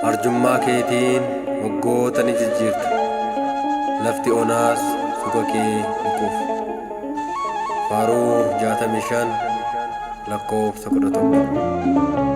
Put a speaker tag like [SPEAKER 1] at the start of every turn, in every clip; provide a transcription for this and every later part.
[SPEAKER 1] Arjummaa keetiin waggoota ni jijjiirta; lafti onaas suga kee ni quufa. Faaruu 65 lakkoofsa 11.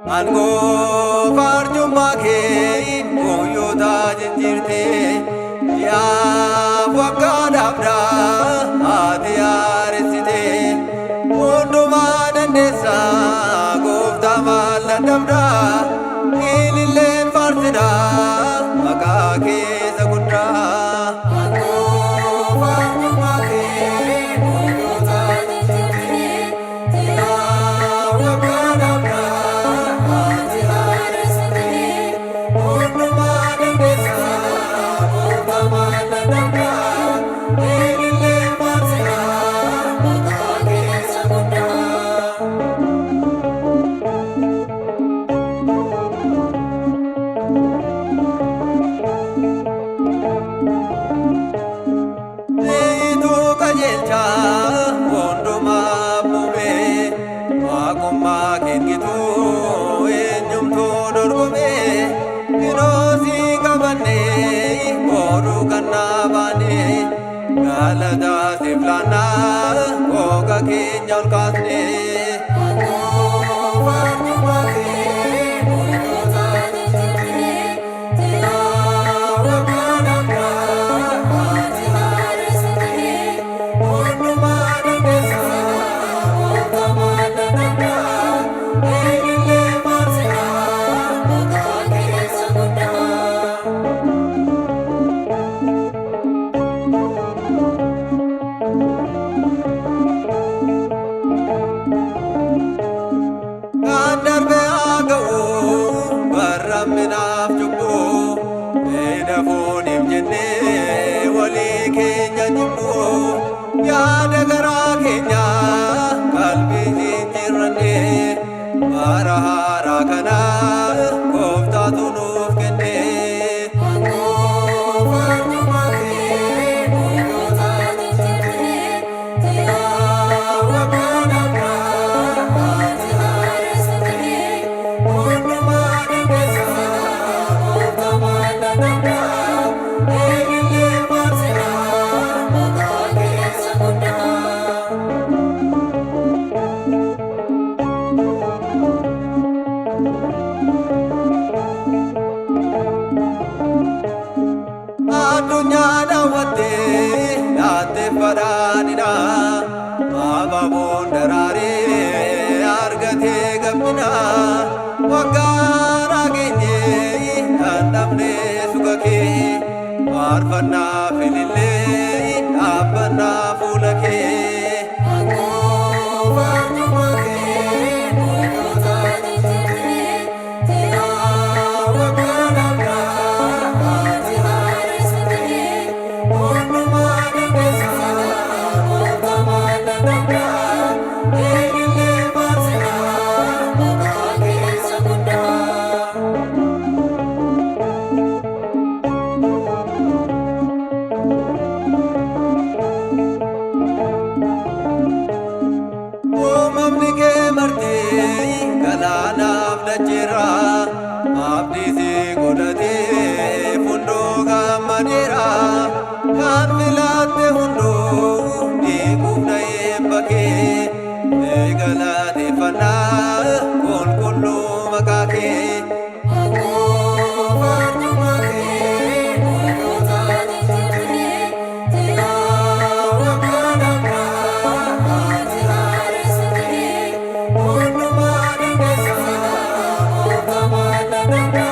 [SPEAKER 2] Aangoo arjummaa kee guyyoota jijjiirte, ji'aaf waggaa dhaabdaa ati haaressite. Hundumaa dandeessaa gooftaa, maal dadhabdaa? Ililleen faarsinaa maqaa keessa guddaa. Aangoo arjummaa kee guyyoota jijjiirte, ji'aaf waggaa dhaabdaa ati haaressite. Hundumaa dandeessaa gooftaa, maal dadhabdaa? Ililleen faarsinaa maqaa keessa guddaa. Siitu qajeelchaa hundumaa bu'ee, waaqummaa kennituu eenyumtuu dorgomee? Kiroosii qabannee booduu kannaa baanee, galataa siif laannaa qooqa keenya ol kaasnee. Aangoo arjummaa kee guyyoota jijjiirte, ji'aaf waggaa dhaabdaa ati haaressite. Hundumaa dandeessaa gooftaa, maal dadhabdaa? Ilillee faarsinaa maqaa keessa guddaa. Kan darbe haa ga'u barra minaaf cubbuu, fedha fooniif jennee walii keenya jibbuu, yaada garaa keenya qalbii jijjiirrannee, bara haaraa kana gooftaatu nuuf kenne. Aangoo arjummaa kee guyyoota jijjiirte, ji'aaf waggaa dhaabdaa ati haaressite. Hundumaa dandeessaa gooftaa, maal dadhabdaa? Ilillee faarsinaa maqaa keessa guddaa. Addunyaa daawwattee laattee badhaadhina, abaaboon daraaree argatee gabbina. Waggaa raageenyee dhandhamnee suga kee, faarfannaa filillee dhaabbannaa fuula kee. Aangoo arjummaa kee guyyoota jijjiirte, ji'aaf waggaa dhaabdaa ati haaressite. Hundumaa dandeessaa gooftaa, maal dadhabdaa? Ilillee faarsinaa maqaa keessa guddaa. Uumamni kee marti galaanaaf dacheerra abdii si godhatee fundoo gammadeera. Kan filatte hunduu ni quufna eebba kee, ni galateeffannaa qulqulluu maqaa kee. Aangoo arjummaa kee guyyoota jijjiirte, ji'aaf waggaa dhaabdaa ati haaressite. Hundumaa dandeessaa gooftaa, maal dadhabdaa?